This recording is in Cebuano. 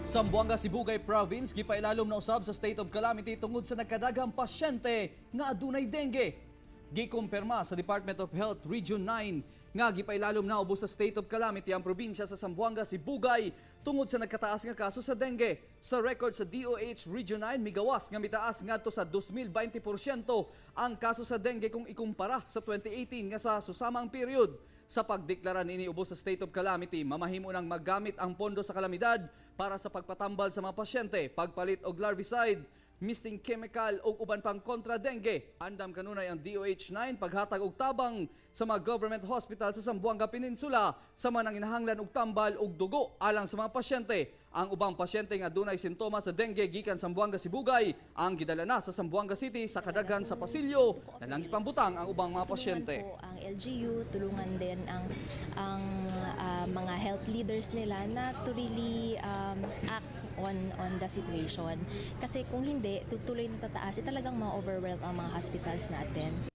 Zamboanga Sibugay Province gipailalom na usab sa state of calamity tungod sa nagkadaghang pasyente nga adunay dengue. Gikumpirma sa Department of Health Region 9 nga gipailalom na ubos sa state of calamity ang probinsya sa Zamboanga Sibugay tungod sa nagkataas nga kaso sa dengue. Sa record sa DOH Region 9, migawas nga mitaas ngadto sa 2020% ang kaso sa dengue kung ikumpara sa 2018 nga sa susamang period. Sa pagdeklara niini ubos sa state of calamity, mamahimo nang maggamit ang pondo sa kalamidad para sa pagpatambal sa mga pasyente, pagpalit og larvicide, misting chemical ug uban pang kontra dengue. Andam kanunay ang DOH 9 paghatag og tabang sa mga government hospital sa Zamboanga Peninsula sa mga nanginahanglan og tambal og dugo alang sa mga pasyente. Ang ubang pasyente nga adunay sintomas sa dengue gikan Zamboanga Sibugay ang gidala na sa Zamboanga City sa kadaghan sa pasilyo na lang ipambutang ang ubang mga pasyente. Tulungan po ang LGU, tulungan din ang mga health leaders nila na to really act on the situation. Kasi kung hindi, tutuloy na tataas, eh, talagang ma-overwhelm ang mga hospitals natin.